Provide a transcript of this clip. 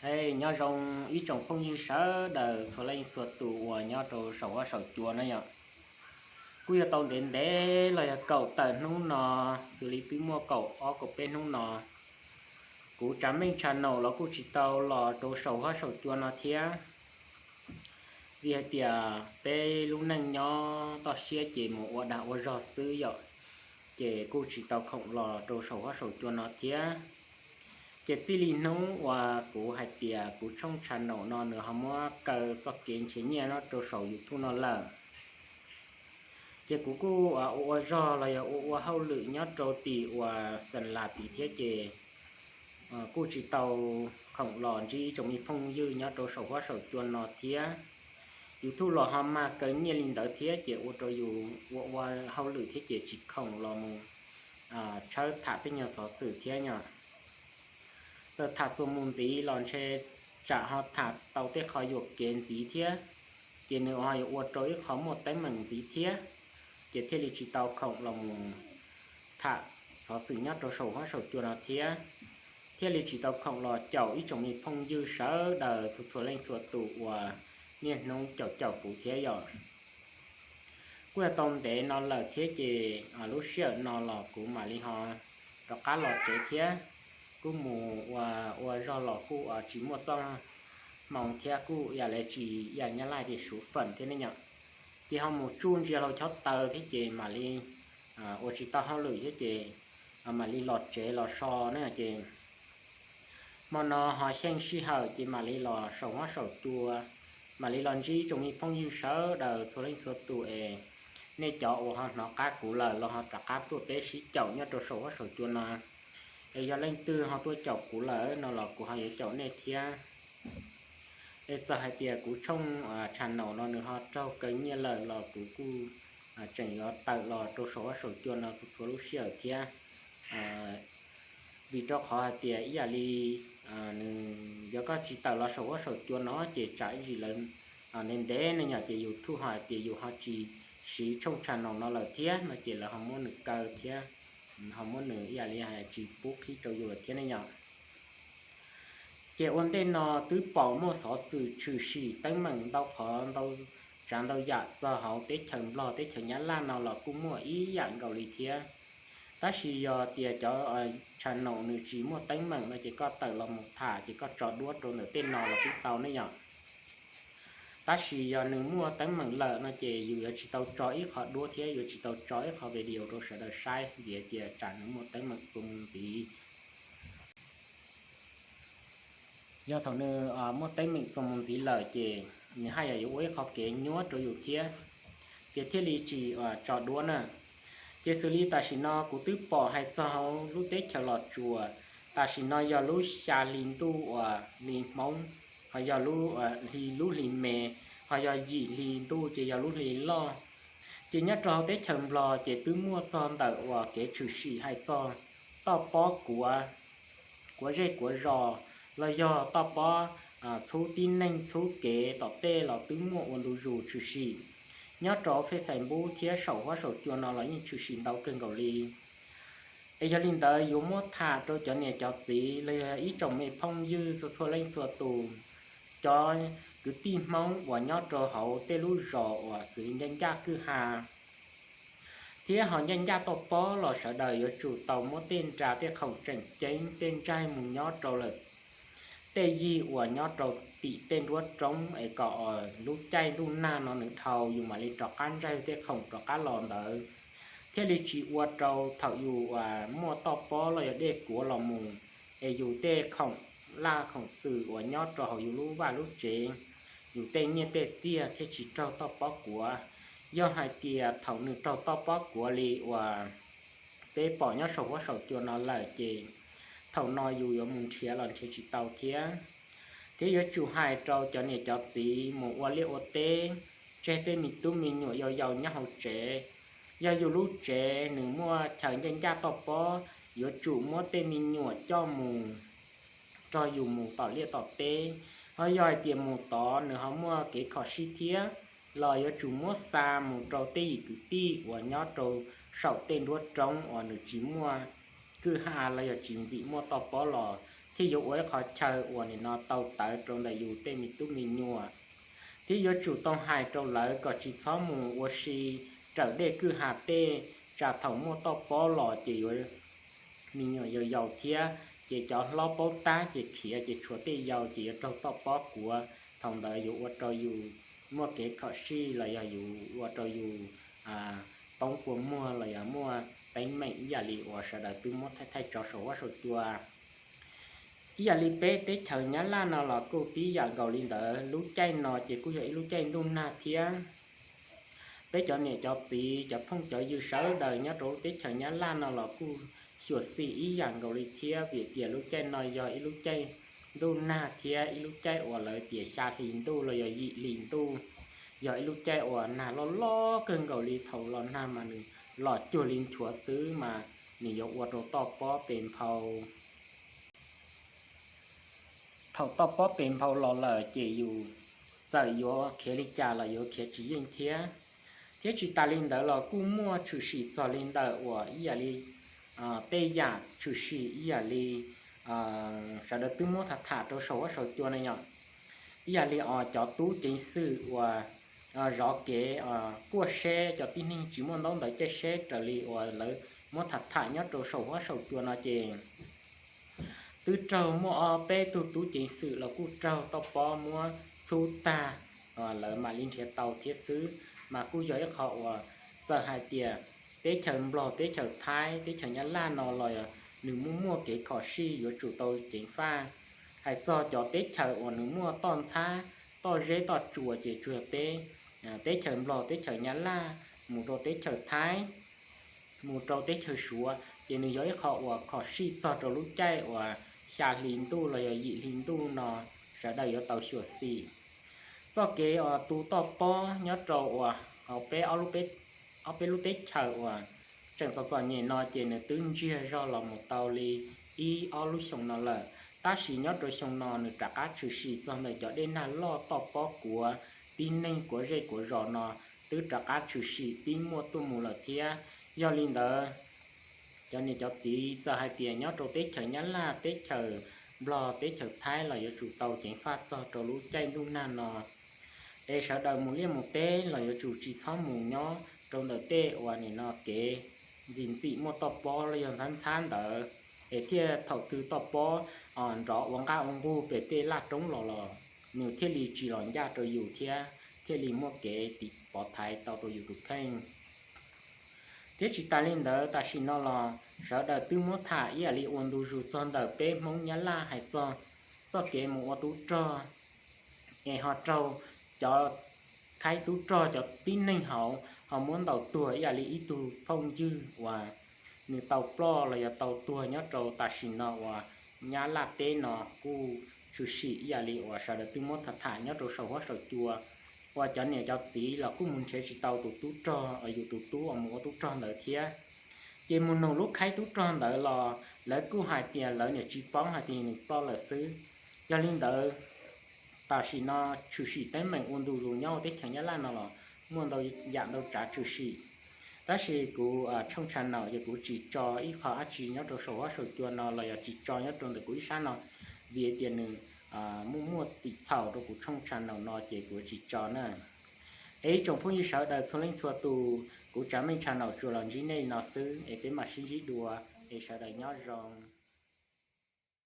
Hej, nyob zoo ib tsoom phooj ywg sawv daws txhua leej txhua tus uas nyob rau saum huab saum cua na yom. Kuj yog tau ntev ntev los yog kaum tawm hnub no, xws li twb muaj kaum ob kaum peb hnub no, kuv Tsav Meej channel los kuj tsis tau los rau saum huab saum cua no thiab. Vim hais tias peb lub neej nyob toj siab ces mus ua dag ua zog xwb yom, ces kuj tsis tau khoom los rau saum huab saum cua no thiab. Ces txij li hnub uas kuv hais tias kuv tshooj channel no nws ho muab kaw txoj kev nrhiav nyiaj no rau saum YouTube no lawm, ces kuv kuj ua ua zog los yog ua ua hauj lwm nyob rau tim uas Xeem Las tid thiab ces kuj tsis tau khoom los ntsib tsoom me phooj ywg nyob rau saum huab saum cua no thiab. YouTube los ho mag kaw nyiaj li ntawd thiab ces ua rau yus ua ua hauj lwm thiab ces tsis khoom los mus tshawb tham tej nyuag xov xwm thiab yom. Txawm tham txuas mus ntxiv los ntshe tsam ho tham tau tej qho yuam kev ntxiv thiab, ces nws ho yuav ua rau ib qho muaj teeb meem ntxiv thiab, ces thiaj li tsis tau khoom los mus tham xov xwm nyob rau saum huab saum cua no thiab. Thiaj li tsis tau khoom los caum ib tsoom me phooj ywg sawv daws txhua txhua leej txhua tus uas niaj hnub caum caum kuv thiab yom. Kuj yog tau ntev no lawm thiab ces lub sij hawm no los kuv mam li ho rov qab los tsev thiab. Kuj mus ua ua zog los kuj tsis muaj txoj hmoo thiab kuj ib yam li tsis ib yam Nyab Laj tias suv feem thiab ne yom. Ces ho mus tsuj ntsia hlau chob taw thiab ces mam li ua tsis tau hauj lwm thiab ces mam li los tsev los so na ces hmo no ho xyeej sij hawm ces mam li los saum huab saum cua, mam li los ntsib tsoom me phooj ywg sawv daws txhua leej txhua tus es nej cov uas ho hnov qab kuv lawm los ho rov qab tuaj peb sib caum nyob rau saum huab saum cua no. Es yog leej twg ho tuaj caum kuv lawm no los kuv ho yuav caum nej thiab. Es txawm hais tias kuv tshooj channel no nws ho raug kaw nyiaj lawm los kuv kuj tseem yuav tawm los rau saum huab saum cua no txhua lub sij hawm thiab. Vim rau qhov hais tias ib yam li nws, yog koj tsis tawm los saum huab saum cua no ces tsam ib ntsis lawv ntev ntev ne yom ces YouTube ho hais tias yus ho tsis siv tshooj channel no lawm thiab no ces lawv ho muab nws kaw thiab, ho muab nws ib yam li tsis pub qhib rau yus lawm thiab ne yom. Ces ua ntej no twb pom muaj xov xwm tshwm sim teeb meem ntau qhov ntau tsav ntau yam txog hauv teb chaws Nplog teb chaws Nyab Laj no los kuj muaj ib yam nkaus li thiab. Tab sis yog tias cov channel nws tsis muaj teeb meem no ces koj tawm los mus tham ces koj tso duab rau ntawm tej no los twb tau ne yom. Tab sis yog nws muaj teeb meem lawm no ces yus yuav tsis tau tso ib qho duab thiab yuav tsis tau tso ib qho video rau sawv daws saib vim tias tsam nws muaj teeb meem txuas mus ntxiv. Yog thaum nws muaj teeb meem txuas mus ntxiv lawm ces nws haj yam yuav ua ib qho kev nyuab rau yus thiab, ces thiaj li tsis tso duab na. Ces xws li tam sim no kuv twb pom hais txog hauv lub teb chaws Los Tsuas, tam sim no yog lub xya hli ntuj uas hli Hmoob, ho yog lub hli, lub hli me, ho yog yim hli ntuj ces yog lub hli loj. Ces nyob rau hauv teb chaws Nplog ces twb muaj txog ntawm uas kev tshwm sim hais txog toj pob kuav, kuav zej kuav zos, los yog toj pob txhub tib neeg txhub kev tom tej los twb muaj ua ntu zus tshwm sim. Nyob rau Facebook thiab saum huab saum cua no los yeej tshwm sim ntau kawg nkaus li. Es yog li ntawd yuav muab tham rau cov niam cov txiv los yog ib tsoom me phooj ywg txhua txhua leej txhua tus, cov kwv tij Hmoob uas nyob rau hauv tej lub zos uas xws li ncaj ncaj kwj ha thiab ho ncaj ncaj toj pob los sawv daws yuav tsum tau muab tej nra tej khoom tseem ceeb tej ntsaig mus nyob rau lawm tej yig uas nyob rau tim tej nruab roob es kom lub caij ntuj nag no nws dhau yus mam li rov qab ntsaig tej khoom rov qab los ntawd, thiaj li tsis ua rau thaum yus muaj toj pob los yog dej kuav los mus es yus tej khoom laj khoom xwm uas nyob rau hauv yus lub vaj lub tsev, yus tej nyiaj tej txiag thiaj tsis raug toj pob kuav. Yog hais tias thaum nws raug toj pob kuav li uas peb pom nyob saum huab saum cua no lawm ces thaum no yus yuav mus nrhiav los nrhiav tsis tau thiab. Thiab yuav tsum hais rau cov niam cov txiv mus ua liaj ua teb, tseg tej me tub me nyuam yau yau nyob hauv tsev. Yog yus lub tsev nws muaj chaw ncaj ncaj toj pob, yuav tsum muab tej me nyuam coj mus, rog yus mus tom liaj tom teb. Ho yog hais tias mus tod nws ho muaj kev kho sib thiab, los yuav tsum muab xa mus rau tej yim kwv tij uas nyob rau saum tej nruab roob uas nws tsis muaj kwj ha los yog tsis ntxim muaj toj pob los thiab yuav ua ib qhov chaw uas nim no tau tawv rau ntawm yus tej me tub me nyuam, thiab yuav tsum tau hais rau lawv kom tsis txhob mus ua si raws dej kwj ha tej, tsam thaum muaj toj pob los ces yuav me nyuam yaus yaus thiab, ces cov hlob paub tab ces khiav ces tshuav tej yau ces yuav raug toj pob kuav, thaum ntawd yuav ua rau yus muaj kev khom sij los yog yus ua rau yus poob kua muag los yog muaj teeb meem ib yam li uas sawv daws twb muab thaij thaij tso saum huab saum cua. Ib yam li peb teb chaws Nyab Laj no los kuj tib yam nkaus li ntawd, lub caij no ces kuj yog ib lub caij ntuj nag thiab. Peb cov niam cov txiv cov phooj cov ywg sawv daws nyob rau lub teb chaws Nyab Laj no los kuj xyuam xim ib yam nkaus li thiab, vim tias lub caij no yog ib lub caij ntuj nag thiab ib lub caij uas lawv tias xya hli ntuj los yog yim hli ntuj, yog ib lub caij uas nag loj loj kawg nkaus li, thaum los nag mas nws los cuag li nchuav xwb mas nws yuav ua rau toj pob pe nphau. Thaum toj pob pe nphau los lawm ces yus txawm yuav khiav li cas los yuav khiav tsis yeej thiab. Thiab tsis tas li ntawd los kuj muaj tshwm sim txog li ntawm uas ib yam li tej yam tshwm sim ib yam li sawv daws twb muab tham tham rau saum huab saum cua na yom, ib yam li os cov tub ceev xwm uas zov kev kuaj seb cov tib neeg tsis muaj ntaub ntawv caij seb raws li uas lawv muab tham tham nyob rau saum huab saum cua no ces twb raug muaj ob peb tug tub ceev xwm los kuj raug toj pob muab txhub tag, lawv mam li nrhiav tau thiab xwb. Mas kuj yog ib qho uas txawm hais tias teb chaws Nplog, teb chaws Thaib, teb chaws Nyab Laj no los nws muaj muaj kev khom sij yuav tsum tau ceev faj. Hais txog cov teb chaws uas nws muaj toj ntxhab, toj zeb toj tsuas ces tsuas yog peb teb chaws Nplog, teb chaws Nyab Laj, mus rau teb chaws Thaib, mus rau teb chaws Suav ces nws yog ib qho uas khom sij txog rau lub caij uas xya hli ntuj los yog yim hli ntuj no sawv daws yuav tau xyuam xim. Txoj kev uas tu toj pob nyob rau uas hauv peb ob peb lub teb chaws uas tseem txom txom nyem no ces nws twb ntsiag zog los mus tau li ib ob lub xyoo no lawm, tab sis nyob rau xyoo no nws rov qab tshwm sim txog ntawm cov dej nag loj toj pob kuav, tib neeg kuav zej kuav zos no twb rov qab tshwm sim pib muaj tuaj mus lawm thiab. Yog li ntawd, cov niam cov txiv txawm hais tias nyob rau teb chaws Nyab Laj, teb chaws Nplog, teb chaws Thaib los yuav tsum tau ceev faj txog rau lub caij ntuj nag no. Es sawv daws mus liaj mus teb los yuav tsum tsis txhob mus nyob rau ntawm tej uas nim no kev ntxim ntxim muaj toj pob los yog ntxhab ntxhab ntawd, es thiaj thaum twg toj pob nrov ua nqaj ua nqug pem tej laj roob los los nws thiaj li tsis los ncaj rau yus thiab thiaj li muaj kev tiv pov thaiv tau rau yus tus kheej. Thiab tsis tas li ntawd, tam sim no los sawv daws twb muab tham ib yam li ua ntu zus txog ntawm peb Hmoob Nyab Laj hais txog txoj kev mus ua tub rog, es ho raug cov khaib tub rog, cov tib neeg hauv ho muab ntaus tuag ib yam li ib tug phooj ywg uas nws tau ploj los yog tau tuag nyob rau tam sim no uas Nyab Laj teb no kuj tshwm sim ib yam li uas sawv daws twb muab tham tham nyob rau saum huab saum cua, uas cov niam cov txiv los kuj mus nrhiav tsis tau tus tub rog, yus tus tub uas mus ua tub rog ntawd thiab. Ces mus nug lub khaib tub rog ntawd los lawv kuj hais tias lawv niam tsis paub hais tias nws ploj lawm xwb. Yog li ntawd, tam sim no tshwm sim teeb meem ua ntu zus nyob teb chaws Nyab Laj no los muaj ntau yam ntau tsav tshwm sim. Tab sis kuv tshooj channel ces kuv tsis tso ib qho dab tsi nyob rau saum huab saum cua no los yog tsis tso nyob rau ntawm kuv ib sab no, vim tias nws muaj muaj txim txhaum rau kuv tshooj channel no ces kuv tsis tso na. Es ib tsoom phooj ywg sawv daws txhua leej txhua tus, kuv Tsav Meej channel tsuas los ntsib nej li no xwb es peb mam sib ntsib dua, es sawv daws nyob zoo.